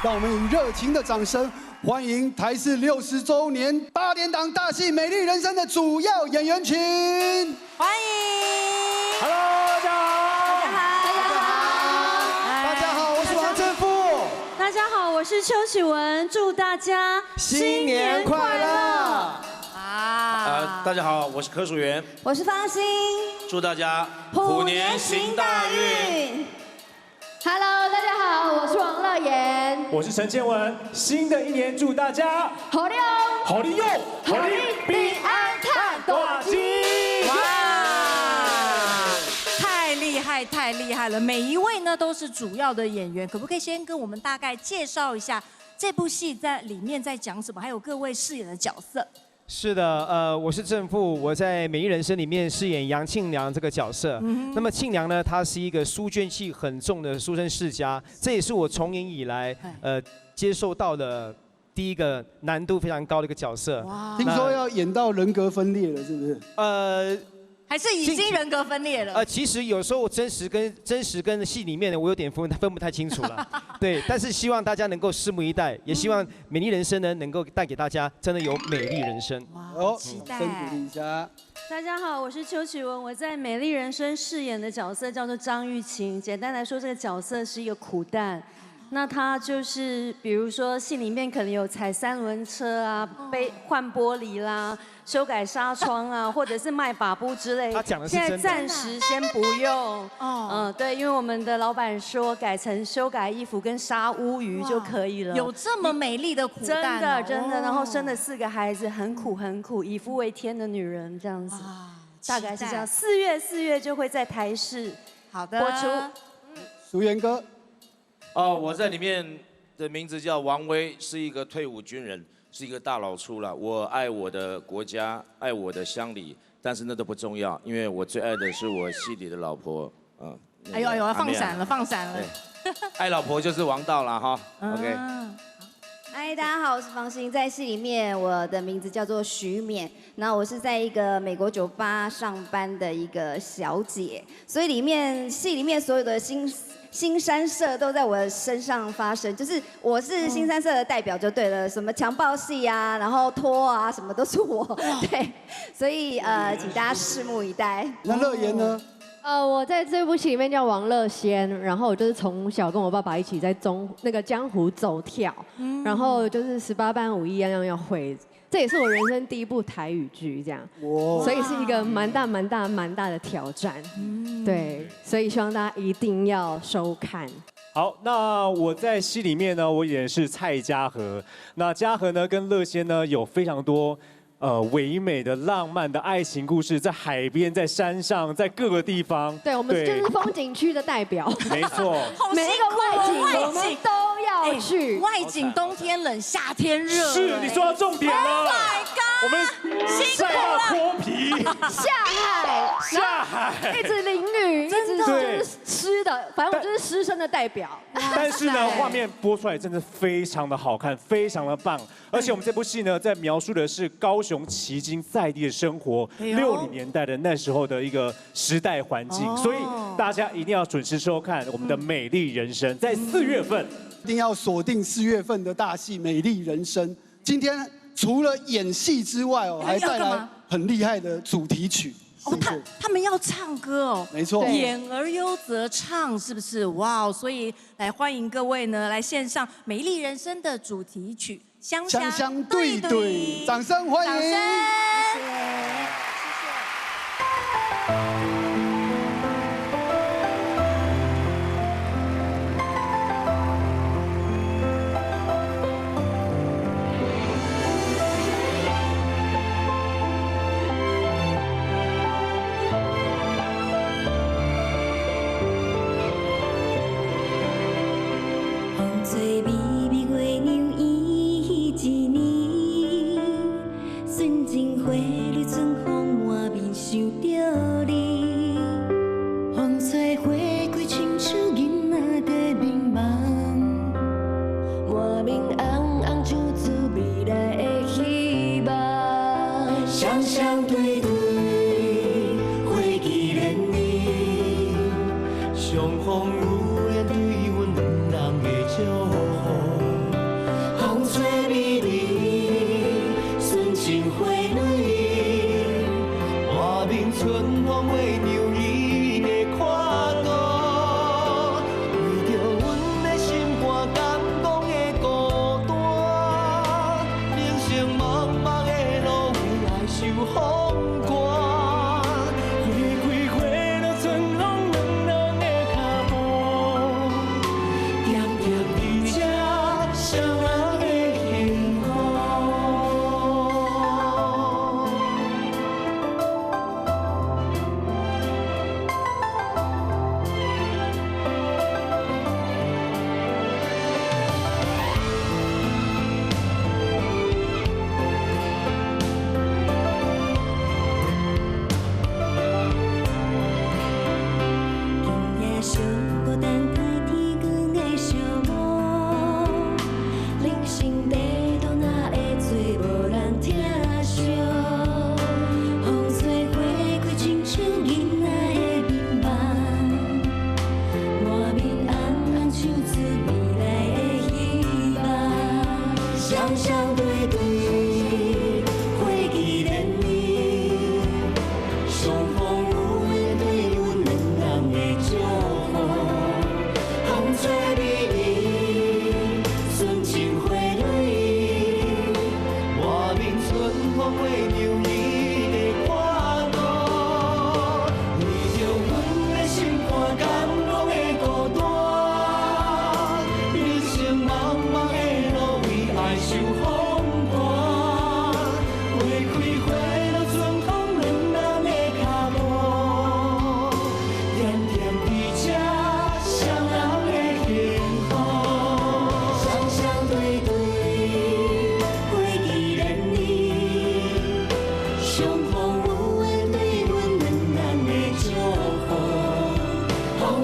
让我们以热情的掌声欢迎台视60周年八点档大戏《美丽人生》的主要演员群。欢迎，Hello，大家好，大家好，大家好，我是王正富。大家好，我是邱启文，祝大家新年快乐。啊！大家好，我是柯淑媛，我是方心，祝大家虎年行大运。 Hello，大家好，我是王乐妍，我是陈建文，新的一年祝大家好利好利用，好利平安看大吉。哇，太厉害，太厉害了！每一位呢都是主要的演员，可不可以先跟我们大概介绍一下这部戏在里面在讲什么，还有各位饰演的角色？是的，我是正富，我在《美丽人生》里面饰演杨庆良这个角色。那么庆良呢，他是一个书卷气很重的书生世家，这也是我从影以来接受到的第一个难度非常高的一个角色。哇！听说要演到人格分裂了，是不是？还是已经人格分裂了？其实有时候真实跟戏里面的我有点分不太清楚了，对。但是希望大家能够拭目以待，也希望《美丽人生》呢能够带给大家真的有美丽人生。好，期待。先鼓励一下。大家好，我是邱启文，我在《美丽人生》饰演的角色叫做张玉琴。简单来说，这个角色是一个苦旦。那他就是，比如说戏里面可能有踩三轮车啊，背换玻璃啦，修改纱窗啊，或者是卖把布之类。他讲的是现在暂时先不用。哦。嗯，对，因为我们的老板说改成修改衣服跟杀乌鱼就可以了。有这么美丽的苦旦？真的真的，然后生了4个孩子，很苦很苦，以夫为天的女人这样子。大概是这样。4月就会在台视好的播出。淑媛哥。哦，我在里面的名字叫王威，是一个退伍军人，是一个大老粗了。我爱我的国家，爱我的乡里，但是那都不重要，因为我最爱的是我戏里的老婆。嗯，哎呦哎呦，放闪了，放闪了。爱老婆就是王道了哈。OK。嗨，大家好，我是方心，在戏里面我的名字叫做徐冕，那我是在一个美国酒吧上班的一个小姐，所以里面戏里面所有的腥膻色都在我身上发生，就是我是腥膻色的代表就对了，什么强暴戏啊，然后拖啊，什么都是我，对，所以请大家拭目以待。那乐妍呢？我在这部戏里面叫王乐仙，然后我就是从小跟我爸爸一起在那个江湖走跳，然后就是18般武艺样样要会，这也是我人生第一部台语剧，这样，所以是一个蛮大蛮大蛮大的挑战，对，所以希望大家一定要收看。好，那我在戏里面呢，我演的是蔡家和，那家和呢跟乐仙呢有非常多唯美的、浪漫的爱情故事，在海边、在山上、在各个地方。对，我们就是风景区的代表。没错，每一个外景我们都要去。外景冬天冷，夏天热。是，你说到重点了。 Oh my god！我们晒到脱皮，下海，下海，一直淋雨，一直就是湿的，反正我就是湿身的代表。但是呢，画面播出来真的非常的好看，非常的棒。而且我们这部戏呢，在描述的是高雄旗津在地的生活，60年代的那时候的一个时代环境，所以大家一定要准时收看我们的《美丽人生》，在4月份一定要锁定4月份的大戏《美丽人生》。今天除了演戏之外哦，还带来很厉害的主题曲。哦，他们要唱歌哦，没错，演而优则唱，是不是？哇，所以来欢迎各位呢，来献上《美丽人生》的主题曲。相相对对，掌声欢迎！掌声，谢谢，谢谢。风吹微微月娘圆一年，纯情花蕊春风满面想著你。风吹花开，亲像囡仔在迷茫，满面红红，像出未来的希望。双双对对，花期连绵，相逢有缘对阮两人的祝福。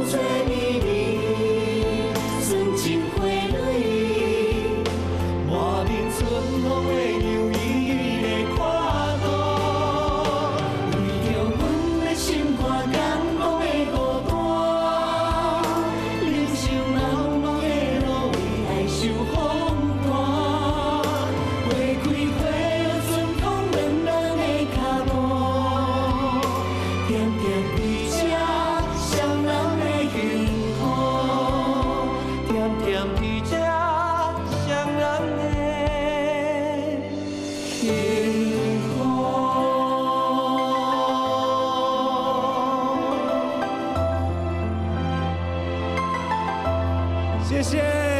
吹微微，纯情花蕊，满面春风的洋溢的阔度，为着阮的心肝感动的孤单，忍受茫茫的路，为爱受风寒。花开花落春风软软的脚步，点点伫这双人的幸福，点点伫这双人的幸福。谢谢，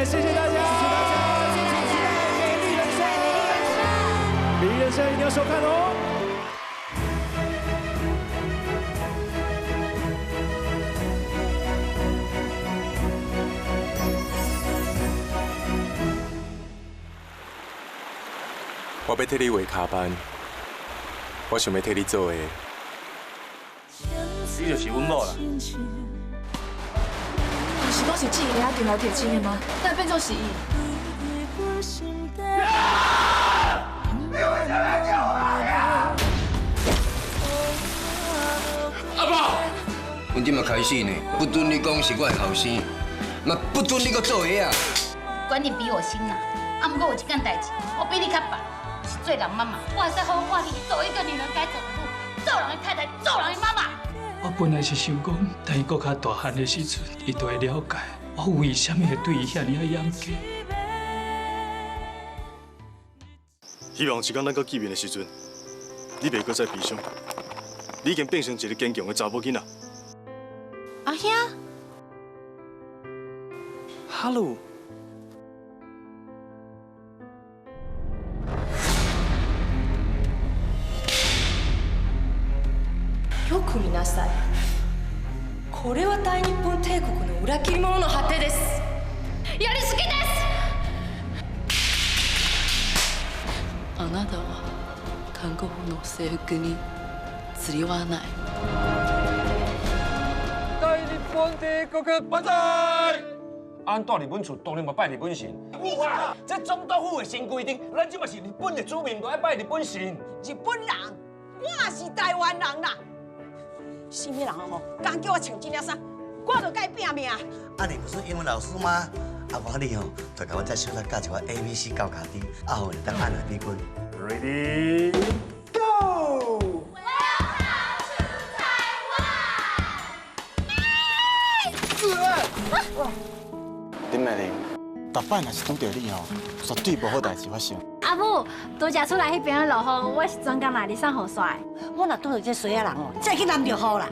谢谢大家，谢谢大家，敬请期待《美丽人生》，美丽人生一定要收看哦。我欲替你画跤範，我想欲替你做的。你就是阮某啦。不是讲是志毅仔进来提亲的吗？哪会变做是伊？你为什么要救我呀？阿爸，阮这马开始呢，不准你讲是我的后生，嘛不准你阁做下啊！观念比我新啦，啊，毋过有一件代志，我比你较白，是做人妈妈，我会使好好看你走一个女人该走的路，做人的太太，做人的妈妈。我本来是想讲，等伊阁较大汉的时阵，伊就会了解我为啥物会对伊遐尔仔严格。希望有一天咱阁见面的时阵，你袂阁再悲伤，你已经变成一个坚强的查某囡仔。阿兄，哈喽。よく見なさい。これは大日本帝国の裏切り者の果てです。やりすぎです。あなたは韓国の制服に釣りはない。大日本帝国万歳！俺住日本厝，当然嘛拜日本神。哇！这总督府的新规定，咱这嘛是日本的子民，都爱拜日本神。日本人，我是台湾人啦。啥物人吼，敢叫我穿这领衫，我就共伊拼命。啊，你不是英文老师吗？啊，我你吼，就共阮遮小可教一寡 A B C 到卡 D，啊，予会当按下比分。 Ready go！林美玲，逐摆若是拄著你吼，绝对无好代志发生。阿母，拄才出来彼边的落雨，我是专工来你送雨伞的。我若拄著这衰仔人哦，才去淋著雨啦。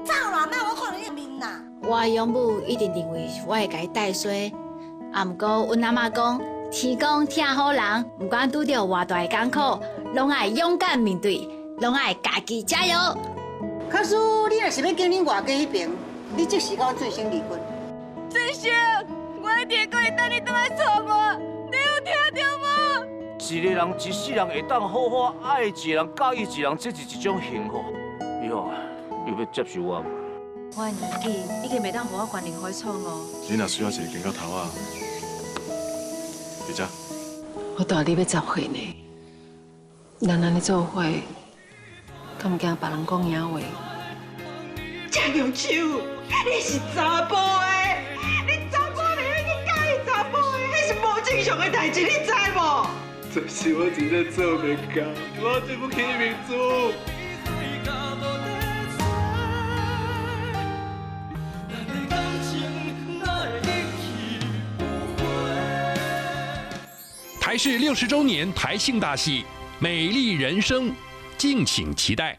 走啦，哪有我看著你面啦？我的养母一直认为我会共伊带衰，啊，毋过阮阿嬷讲，天公疼好人，毋管拄著偌大的艰苦，拢爱勇敢面对，拢爱家己加油。假使你若是欲拣恁外家彼边，你即时共做先离婚。志成，我一定阁会等你转来娶我，你有听著无？一个人一世人会当好好爱一个人、佮意一个人，这是一种幸福。以后你欲接受我无？我的年纪已经袂当予我犯任何错误。你若需要一个肩胛头仔，伫遮。我大你欲10岁呢，咱按呢做伙，敢毋惊别人讲闲话？郑玉秋，你是查埔的，你查埔袂用去佮意查埔的，彼是无正常的代志，你知无？这是我真正做袂到，我对不起明珠。台视60周年台庆大戏《美丽人生》，敬请期待。